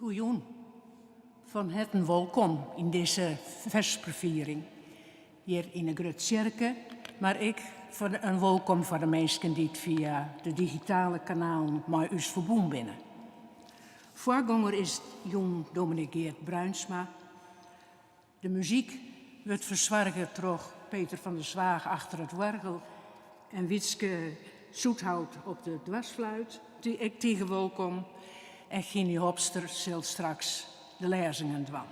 Goejûn. Fan herten wolkom yn dizze fersperfiering hjir yn 'e Grutte Tsjerke, mar ek foar in wolkom foar de minsken dy't fia de digitale kanalen mei ús ferbûn binne. Foargonger is jûn dominee Geart Bruinsma. De muzyk wurdt fersoarge troch Peter van der Zwaag achter it oargel en Wietske Zoethout op de dwarsfluit. Ek tige wolkom. En Giny Hopster sil straks de lêzingen dwaan.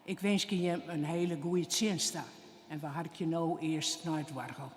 Ik winskje jim in hiele goede tsjinst ta en we harkje no earst nei it oargel.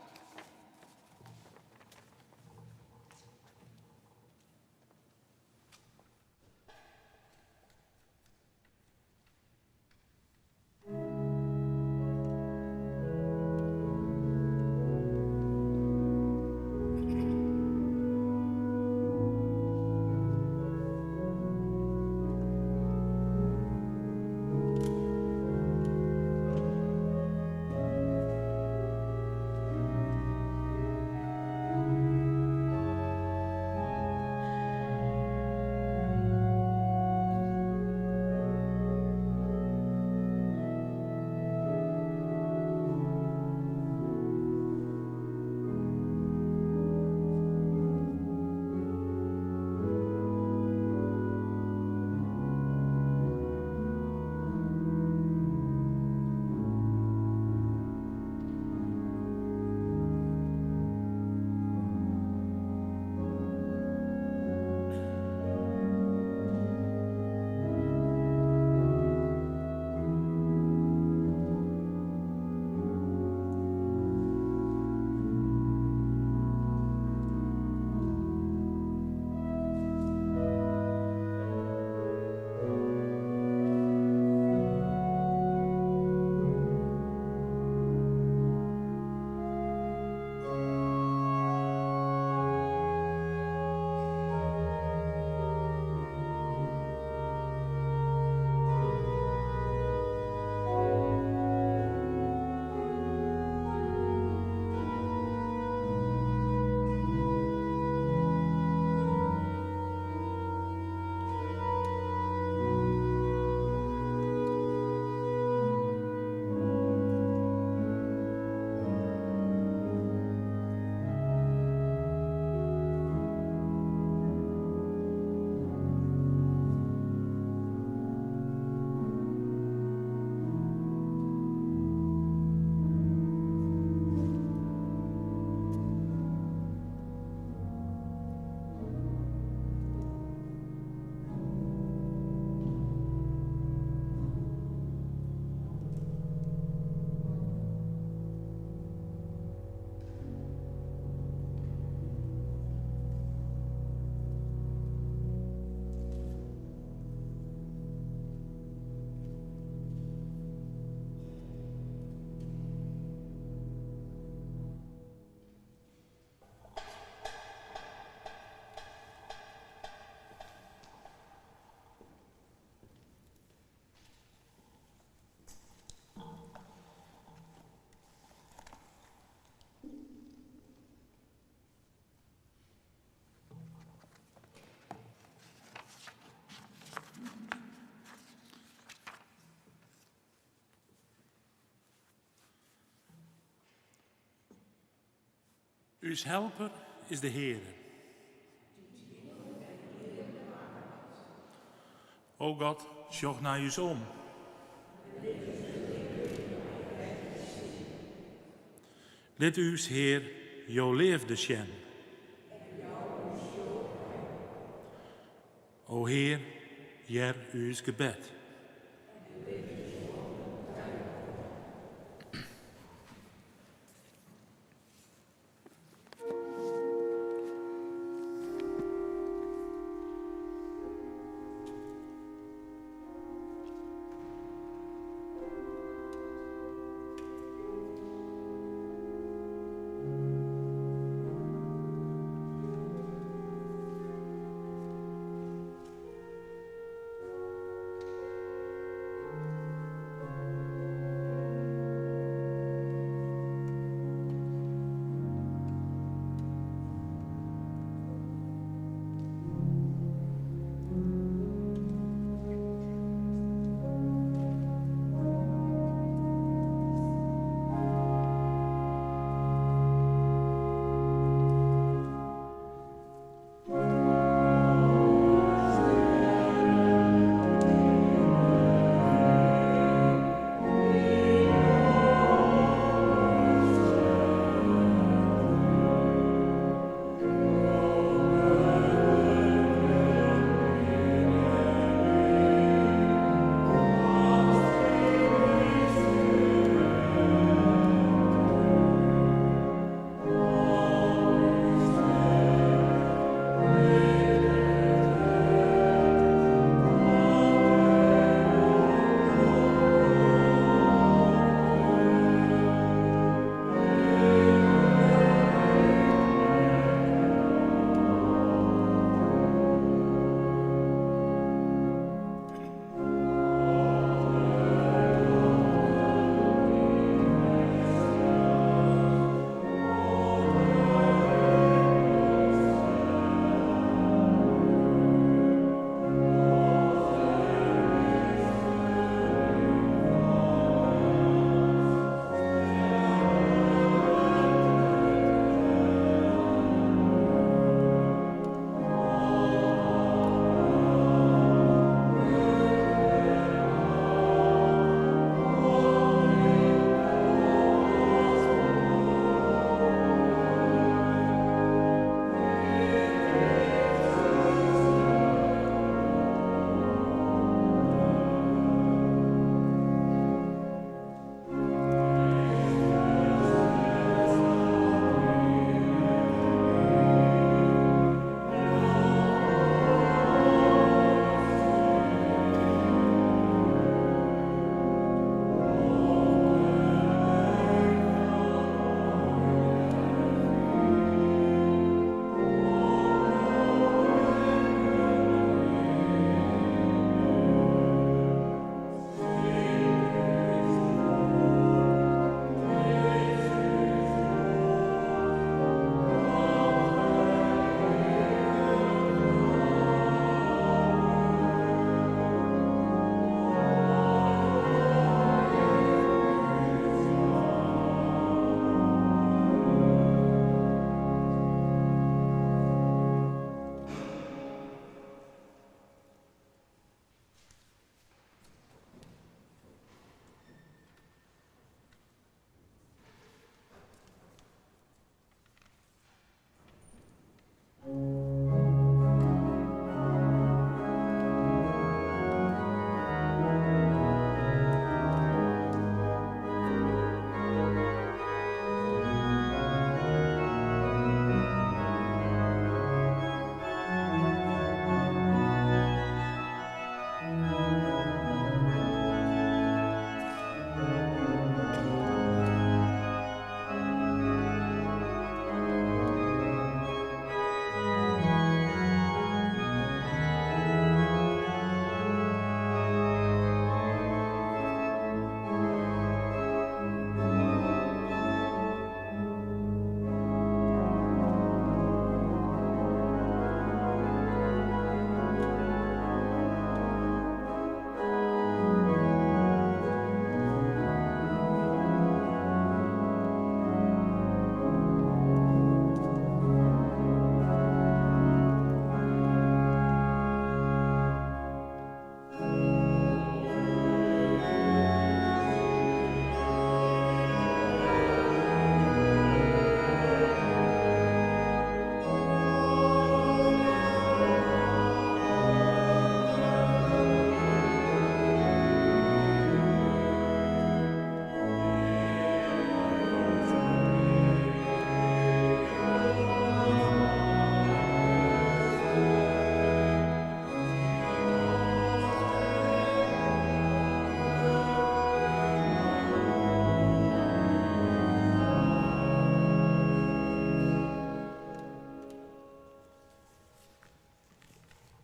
Us helper is de Heare. O God, sjoch nei ús om. Lit ús, Hear, jo leafde sjen. O Hear, hear ús gebed.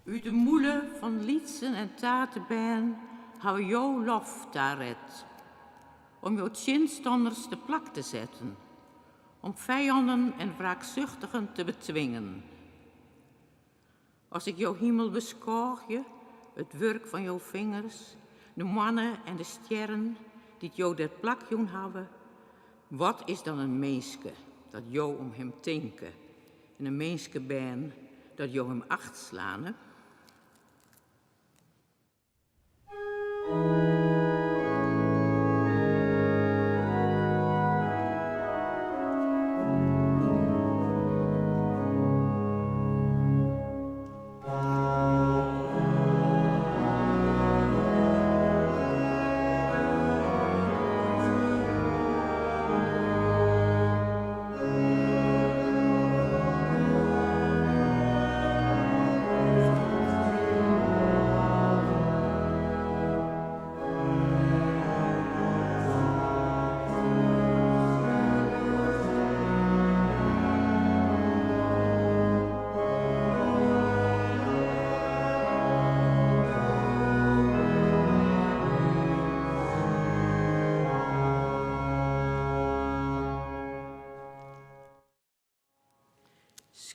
Ut de mûle fan lytsen en tatebern hawwe Jo lof taret, om jo tsjinstanners te plak te setten, om fijannen en wraaksuchtigen te betwingen. As ik jo himel beskôgje, it wurk fan jo fingers, de moanne en de stjerren dy't Jo der plak jûn hawwe, wat is dan in minske dat Jo om him tinke en in minskebern dat Jo him acht slane?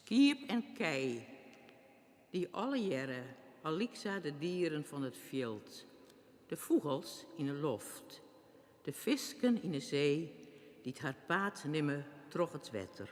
Skiep en kij, dy allegearre allyksa de dieren fan it fjild, de fûgels yn 'e loft, de fisken yn 'e see dy't har paad nimme troch it wetter.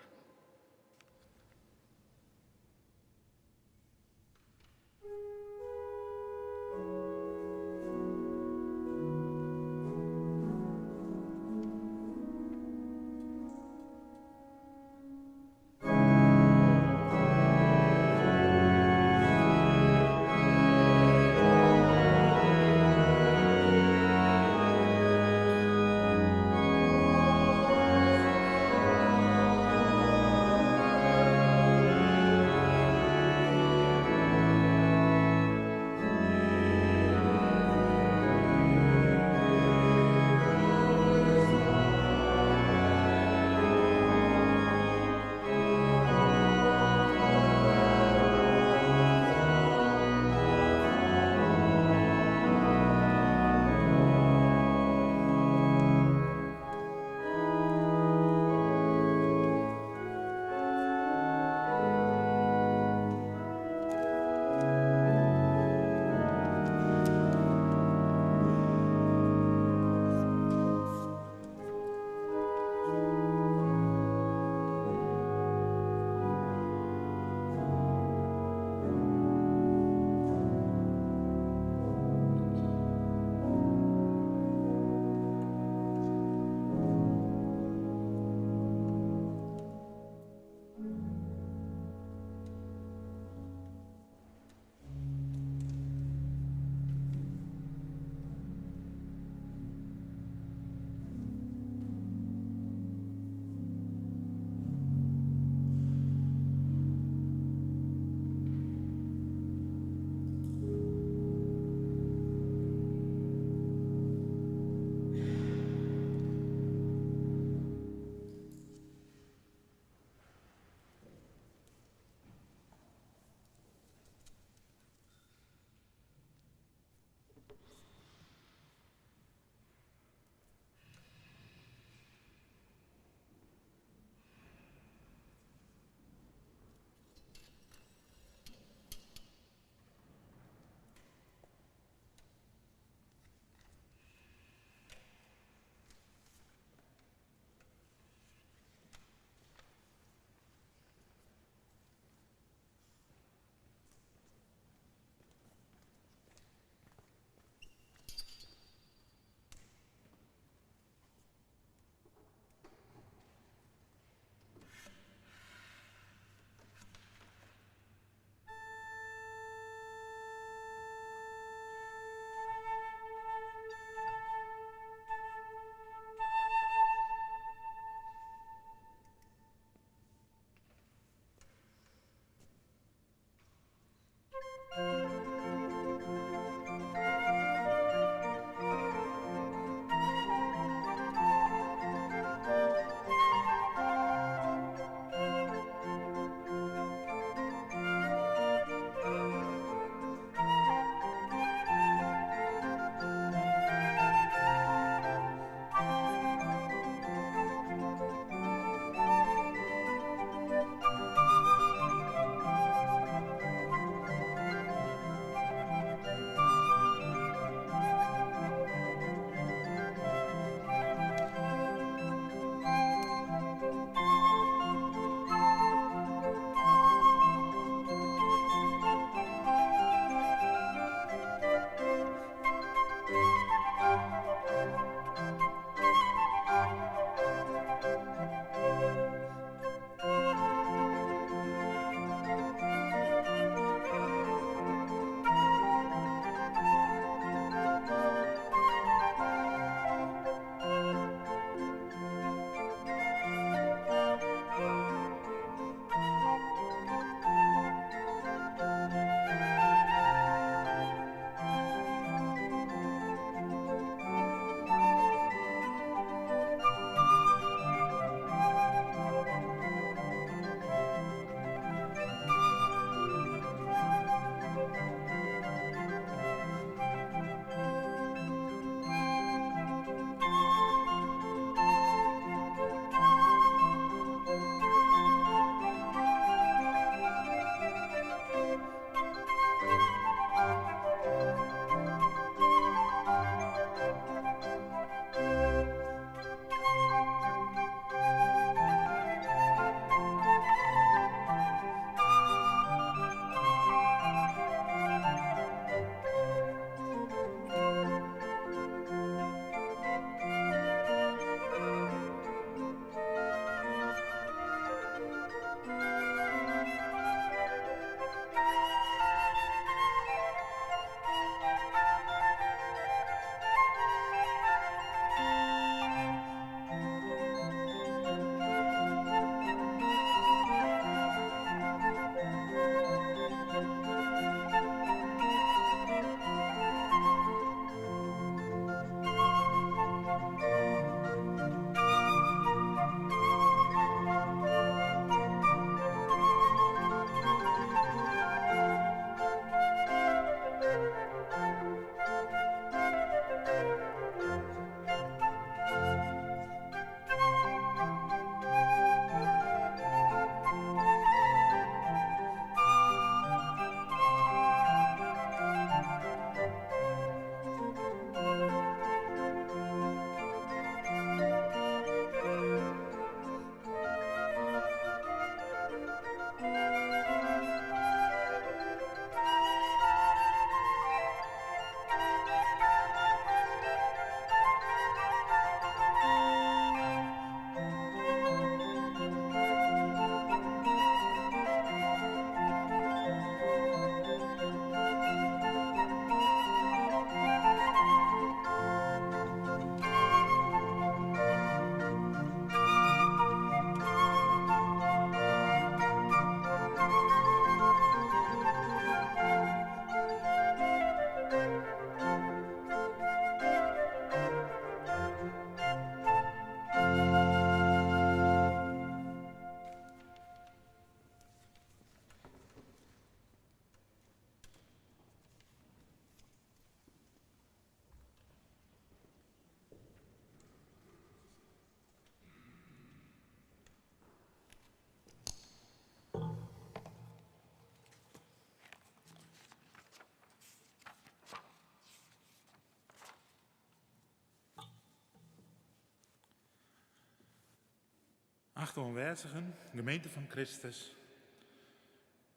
Achte oanwêzigen, gemeente fan Kristus,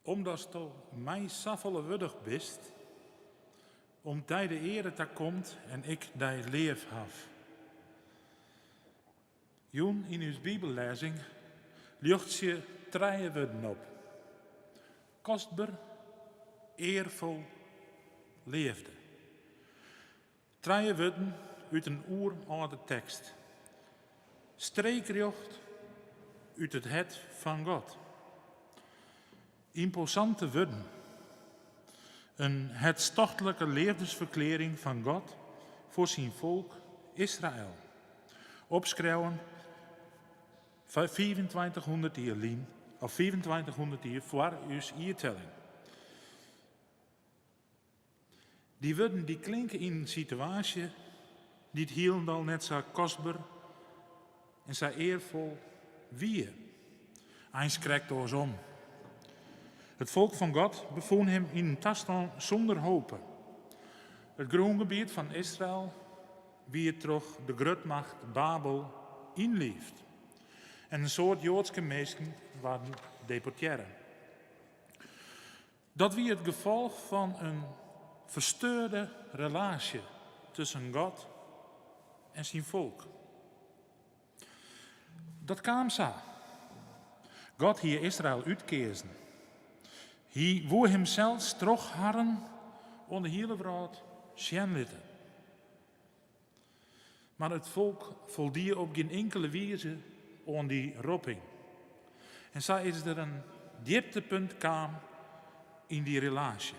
omdatsto my safolle wurdich bist, om't dy de eare takomt en ik dy leaf haw. Jûn yn ús bibellêzing ljochtsje trije wurden op, kostber, earfol, leafde. Trije wurden út in oerâlde tekst. Streekrjocht út it hert fan God. Ymposante wurden. In hertstochtlike leafdesferklearring fan God foar syn folk Israel. Opskreaun 2500 jier lyn, of 2500 jier foar ús jiertelling. Dy wurden dy klinke yn in situaasje dy't hielendal net sa kostber en sa earfol wie. Eins krekt oarsom. It folk fan God befûn him yn in tastân sûnder hope. It grûngebiet fan Israel wie troch de grutmacht Babel ynliifd en in soad Joadske minsken waarden deportearre. Dat wie it gefolch fan in fersteurde relaasje tusken God en syn folk. Dat kaam sa. God hie Israel útkeazen. Hy woe himsels troch harren oan de hiele wrâld sjen litte. Mar it folk foldie op gjin inkele wize oan dy ropping. En sa is der in djiptepunt kaam yn dy relaasje.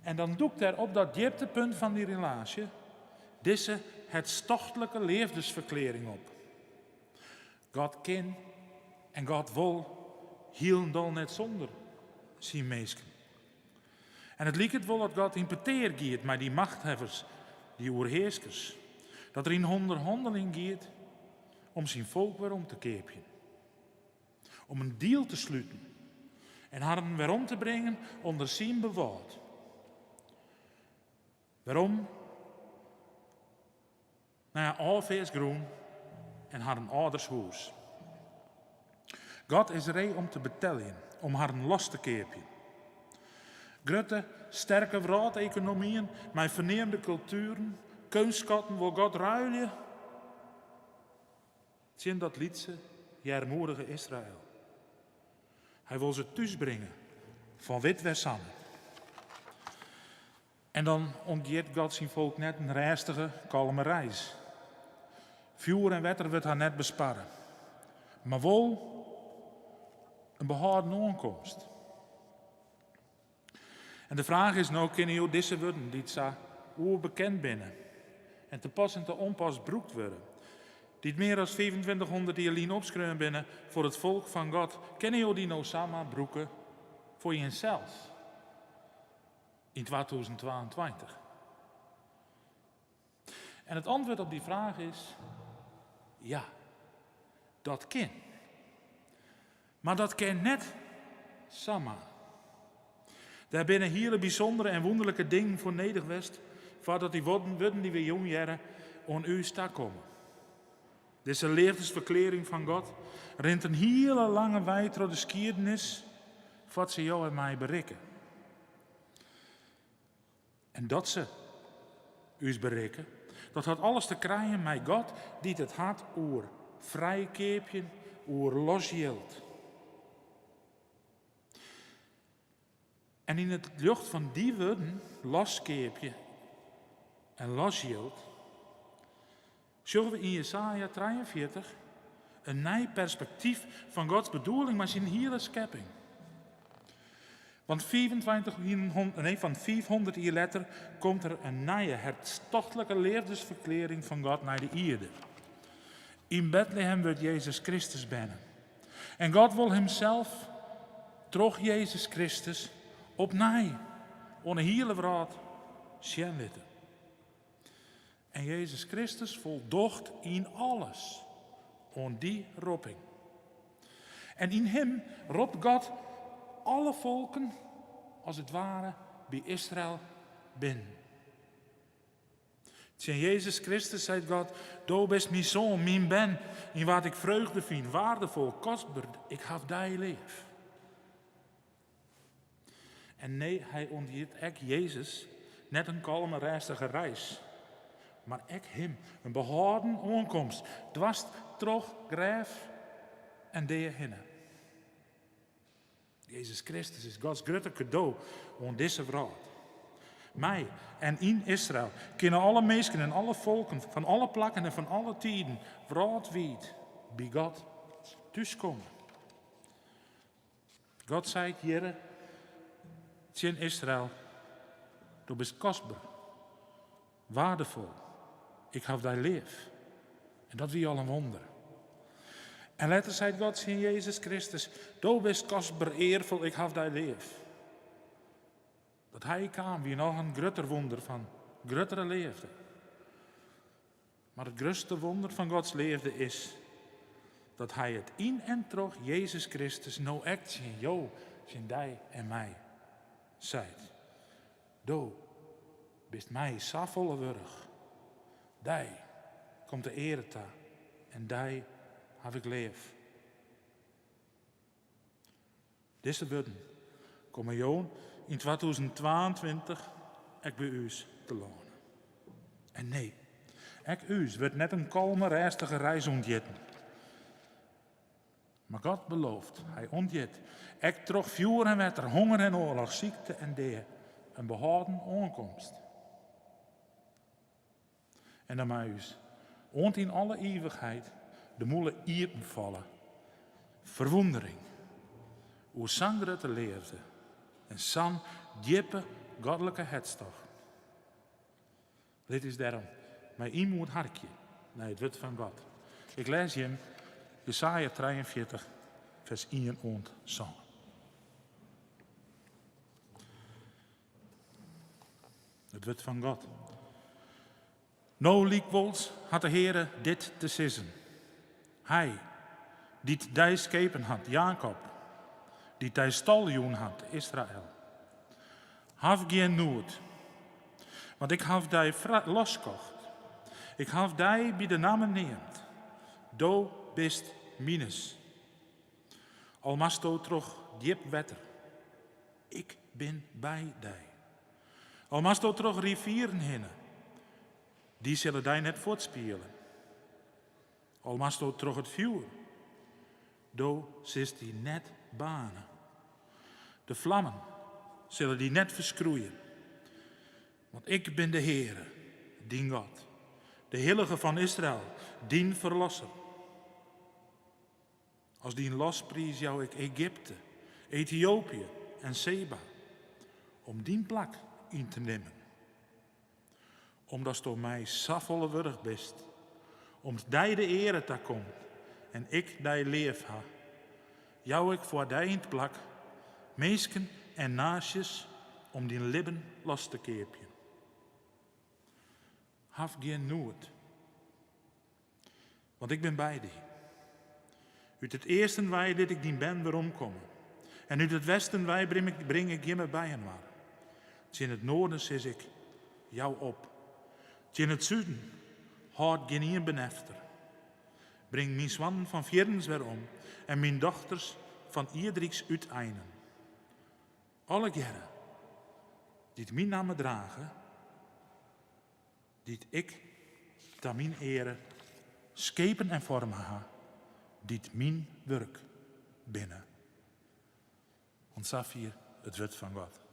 En dan dûkt der op dat djiptepunt fan dy relaasje dizze hertstochtlike leafdesferklearring op. God kin en God wol hielendal net sûnder syn minsken. En it liket wol dat God yn petear giet mei dy machthawwers, dy oerhearskers. Dat er yn ûnderhanneling giet om syn folk werom te keapjen. Om in deal te sluten en harren werom te bringen ûnder syn bewâld. Werom nei har ôffeartsgrûn en harren âldershûs. God is ree om te beteljen, om harren los te keapjen. Grutte, sterke wrâldekonomyen mei ferneamde kultueren, keunstskatten wol God ruilje tsjin dat lytse, earmoedige Israel. Hy wol se thúsbringe fan wit wêrsanne. En dan ûnthjit God syn folk net in rêstige, kalme reis. Fjoer en wetter wurdt har net besparre, mar wol in behâlden oankomst. En de fraach is no, kinne jo dizze wurden, dy't sa oerbekend binne en te pas en te onpas brûkt wurde, dy't mear as 2500 jier lyn opskreaun binne foar it folk fan God, kinne jo dy no samar brûke foar jinsels? Yn 2022? En it antwurd op dy fraach is ja, dat kin. Mar dat kin net samar. Dêr binne hiele bysûndere en wûnderlike dingen foar nedich west foardat dy wurden dy't we jûn hearre oan ús takomme. Dizze leafdesferklearring fan God rint in hiele lange wei troch de skiednis foar't se jo en my berikke. En dat se ús berikke, dat hat alles te krijen mei God dy't it hat oer frijkeapjen, oer losjild. En yn it ljocht fan dy wurden, loskeapje en losjild, sjogge we yn Jesaja 43 in nij perspektyf fan Gods bedoeling mei syn hiele skepping. Want 25, nee, fan 500 jier letter komt der in nije hertstochtlike leafdesferklearring fan God nei de ierde. Yn Bethlehem wurdt Jezus Kristus berne. En God wol himsels troch Jezus Kristus opnij oan de hiele wrâld sjen litte. En Jezus Kristus foldocht yn alles oan dy ropping. En yn him ropt God alle folken as it ware by Israel binnen. Tsjin Jezus Kristus seit God, Do bist myn soan, myn bern, yn wa't ik freugde fyn, waardefol, kostber, ik haw dy leaf. En nee, hy ûnthjit ek Jezus net in kalme, rêstige reis, mar ek him in behâlden oankomst, dwars troch grêf en dea hinne. Jezus Kristus is Gods grutte kado oan dizze wrâld. Mei en yn Israel kinne alle minsken en alle folken fan alle plakken en fan alle tiden wrâldwiid by God thúskomme. God seit hjirre tsjin Israel, Do bist kostber, waardefol, ik haw dy leaf. En dat wie al in wonder. En letter seit God tsjin Jezus Kristus, Do bist kostber, earfol, ik haw dy leaf. Dat hy kaam wie noch in grutter wûnder fan gruttere leafde. Mar it grutste wûnder fan Gods leafde is dat hy it yn en troch Jezus Kristus no ek tsjin jo, tsjin dy en my seit. Do bist my safolle wurdich. Dy komt de eare ta en dy haw ik leaf. Dizze wurden komme jûn yn 2022 ek by ús telâne. En nee, ek ús wurdt net in kalme, rêstige reis ûnthjitten. Mar God belooft, hy ûnthjit, ek troch fjoer en wetter, honger en oarloch, sykte en dea, in behâlden oankomst. En dan mei ús oant yn alle ivichheid de mûle iepen falle. Ferwûndering oer sa'n grutte leafde en sa'n djippe godlike hertstocht. Lit ús dêrom mei ynmoed harkje nei it wurd fan God. Ik lês jim Jesaja 43, fers ien oant sân. It wurd fan God. No lykwols hat de Heare dit te sizzen, Hy, dy't dy skepen hat, Jakob, dy't dy stal jûn hat, Israel. Haw gjin noed, want ik haw dy loskocht. Ik haw dy by de namme neamd. Do bist mines. Al moatsto troch djip wetter, Ik bin by dy. Al moatsto troch rivieren hinne, dy sille dy net fuortspiele. Al moatsto troch it fjoer, do silst dy net baarne. De flammen sille dy net ferskroeie. Want ik bin de Heare, dyn God, de Hillige fan Israel, dyn Ferlosser. As dyn lospriis jou ik Egypte, Etiopië en Seba, om dyn plak yn te nimmen. Omdatsto my safolle wurdich bist, om't dy de eare takomt en ik dy leaf ha, jou ik foar dy yn 't plak minsken en naasjes om dyn libben los te keapjen. Haw gjin noed. Want ik bin by dy. Ut it easten wei lit ik dyn bern weromkomme. En út it westen wei bring ik jimme byinoar. Tsjin it noarden sis ik, jou op. Tsjin it suden, hâld gjinien benefter. Bring myn soannen fan fierrens werom en myn dochters fan ierdryks úteinen. Allegearre dy't myn namme drage, dy't ik ta myn eare skepen en foarme ha, dy't myn wurk binne. Oant safier it wurd fan God.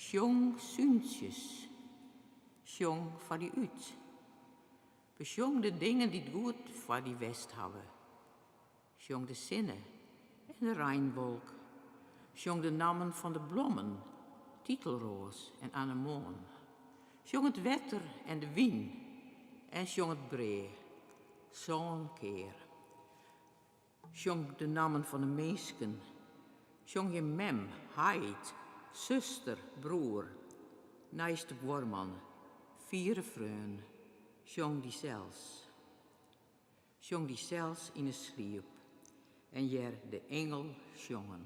Sjong súntsjes. Sjong foar dy út. Besjong de dingen dy't goed foar dy west hawwe. Sjong de sinne en de reinwolk. Sjong de nammen fan de blommen, titelroas en anemoan. Sjong it wetter en de wyn en sjong it brea, sân kear. Sjong de nammen fan de minsken. Sjong jim mem, heit, suster, broer, neiste buorman, fiere freon. Sjong dysels. Sjong dysels yn 'e sliep en hear de ingel sjongen.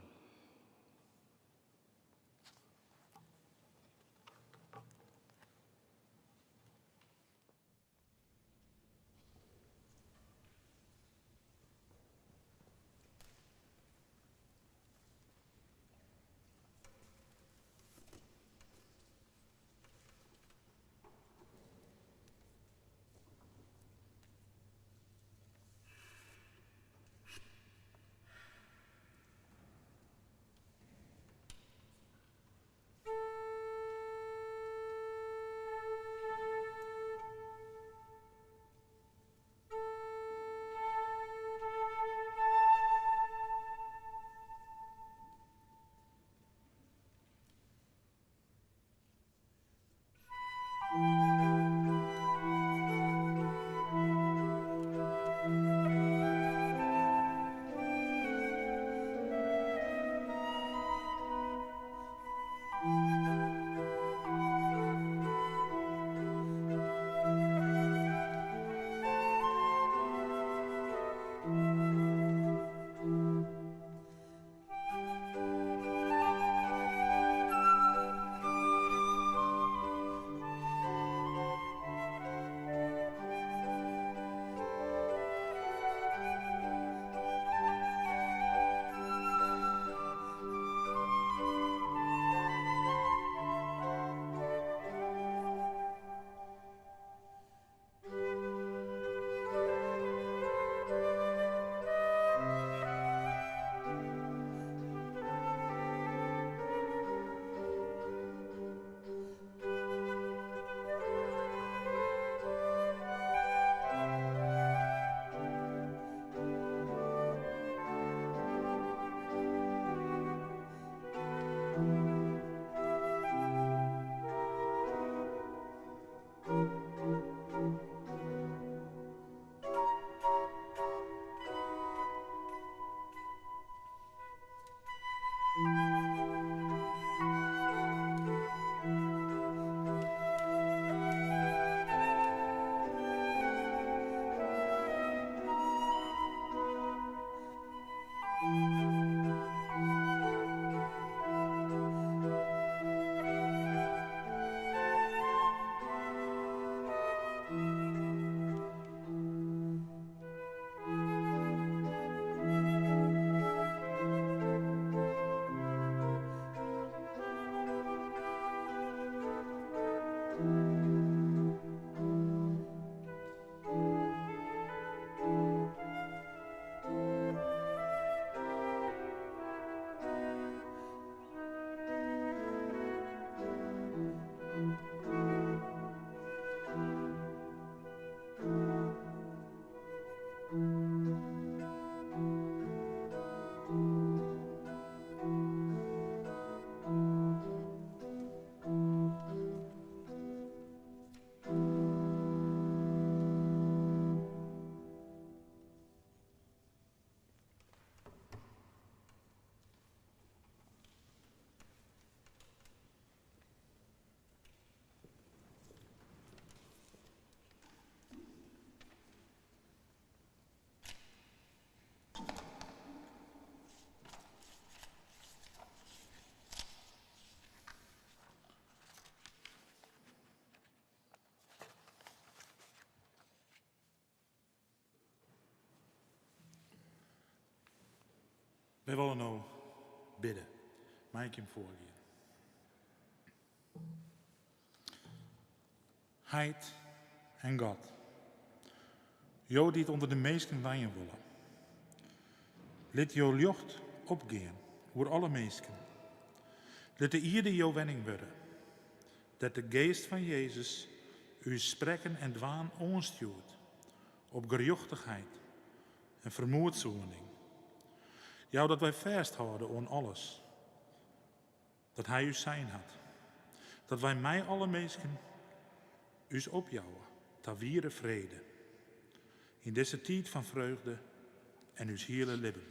Wy wolle no bidde. Mei ik jim foargean? Heit en God, Jo dy't ûnder de minsken wenje wolle, lit jo ljocht opgean oer alle minsken. Lit de ierde jo wenning wurde. Dêr't de Geast fan Jezus ús sprekken en dwaan oanstjoert op gerjochtichheid en fermoedsoening. Jou dat wy fêsthâlde oan alles dat Hy ús sein hat. Dat wy mei alle minsken ús opjouwe ta wiere frede yn dizze tiid fan freugde en ús hiele libben.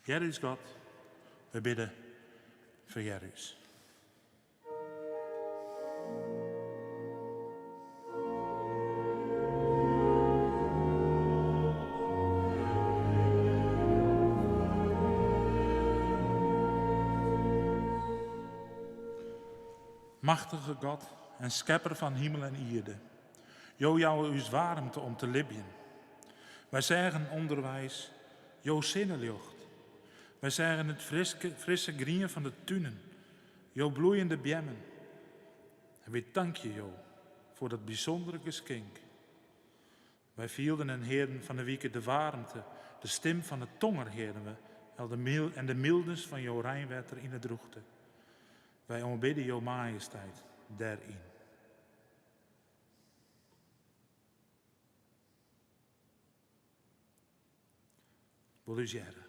Hear ús God, wy bidde, ferhear ús. Machtige God en skepper fan himel en ierde, Jo jouwe ús waarmte om te libjen. Wy seagen ûnderweis Jo sinneljocht. Wy seagen it friske, frisse grien fan de tunen, Jo bloeiende beammen. En wy tankje Jo foar dat bysûndere geskink. Wy fielden en hearden fan 'e wike de waarmte, de stim fan 'e tonger hearden we en de myldens fan Jo reinwetter yn 'e drûchte. Wy oanbidde Jo majesteit dêryn. Wol ús hearre.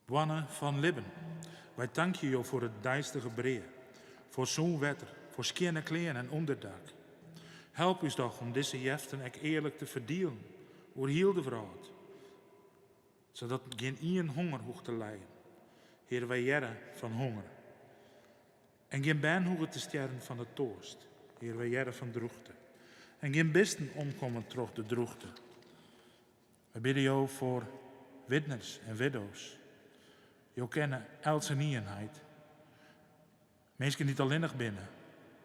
Boarne fan libben, wy tankje Jo foar it deistige brea, foar sûn wetter, foar skjinne klean en ûnderdak. Help ús doch om dizze jeften ek earlik te ferdielen oer hiel de wrâld, sadat gjin ien honger hoecht te lijen. Hear, wy hearre fan honger. En gjin bern hoege te stjerren fan de toarst. Hear, wy hearre fan drûchte. En gjin bisten omkomme troch de drûchte. Wy bidde Jo foar widners en widdo's. Jo kenne eltsenien, Heit. Minsken dy't allinnich binne,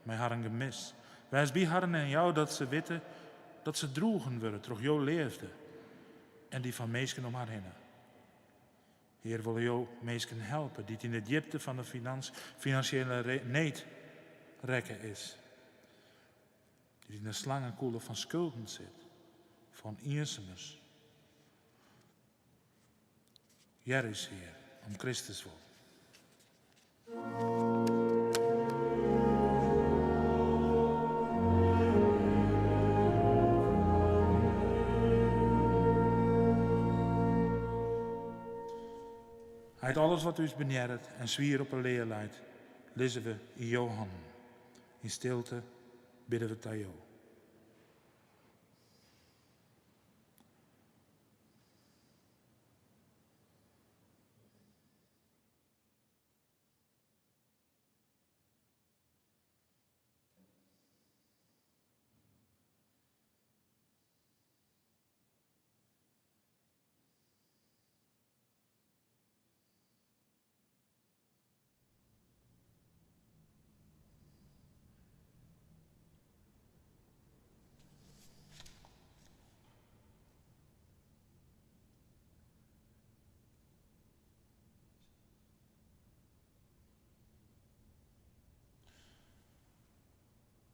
mei harren gemis. Wês by harren en jou dat se witte dat se droegen wurde troch Jo leafde en dy fan minsken om har hinne. Hear, wolle Jo minsken helpe dy't yn de djipte fan de finansjele need rekke is, dy't yn de slangekûle fan skulden sit, fan iensumens. Hear ús, Hear, om Kristus wol. Heit, alles wat ús benearret en swier op 'e lea leit, lizze we yn jo hannen. Yn stilte bidde we ta jo.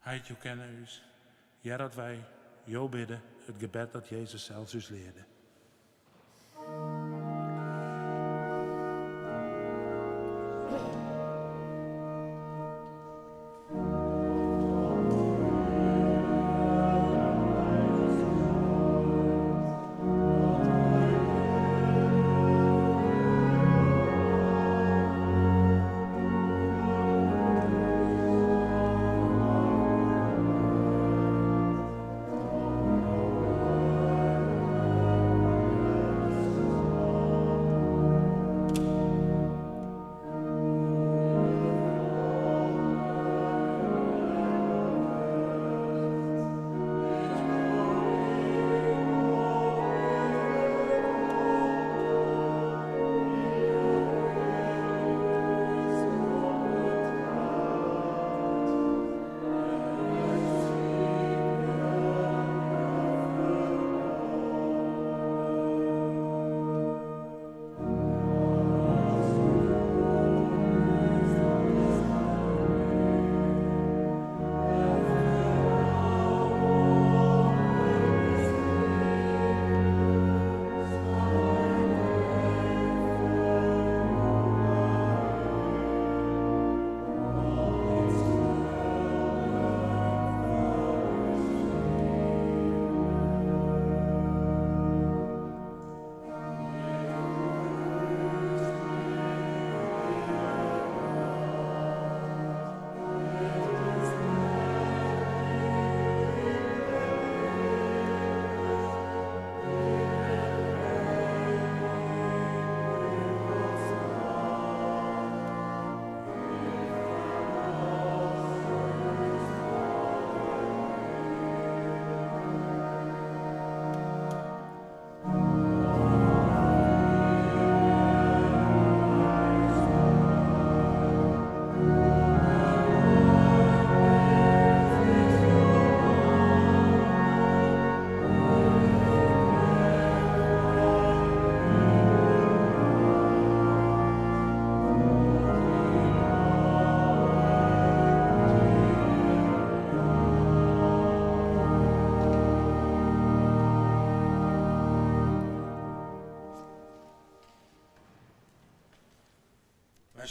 Heit, jo kenne ús. Hear dat wy Jo bidde, it gebed dat Jezus sels ús learde.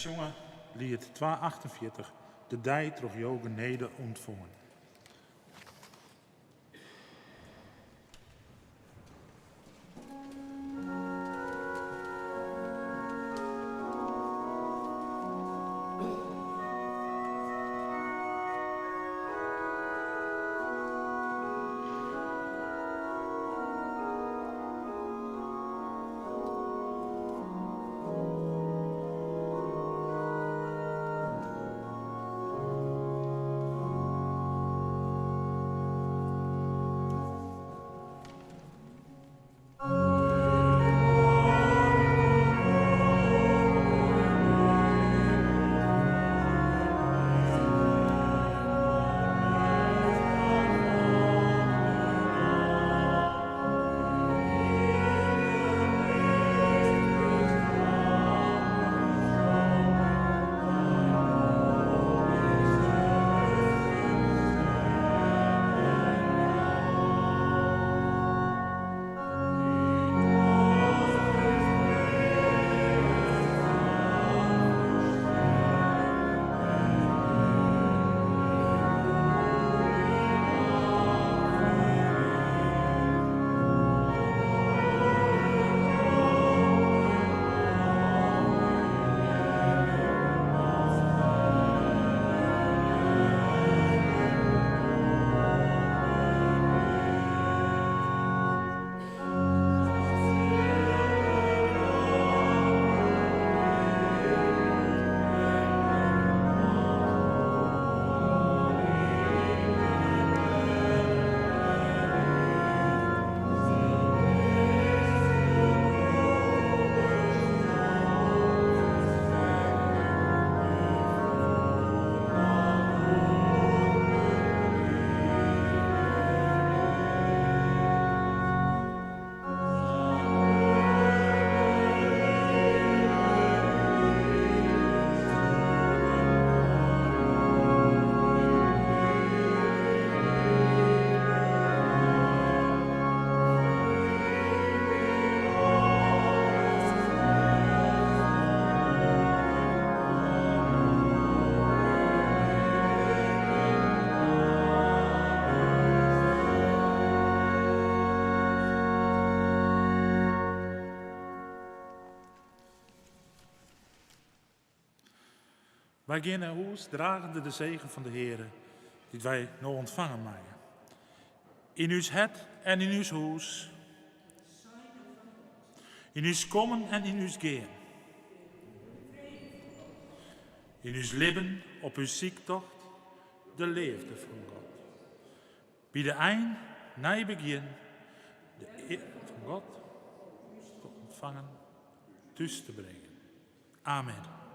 sjonge liet 248, De dei troch jo genede ûntfongen. Wy gean nei hûs dragende de segen fan de Heare, dy't wy no ûntfange meie. Yn ús hert en yn ús hûs. Yn ús kommen en yn ús gean. Yn ús libben, op ús syktocht, de leafde fan God. By de ein, nij begjin, de ear fan God te ûntfangen, thús te bringen. Amen.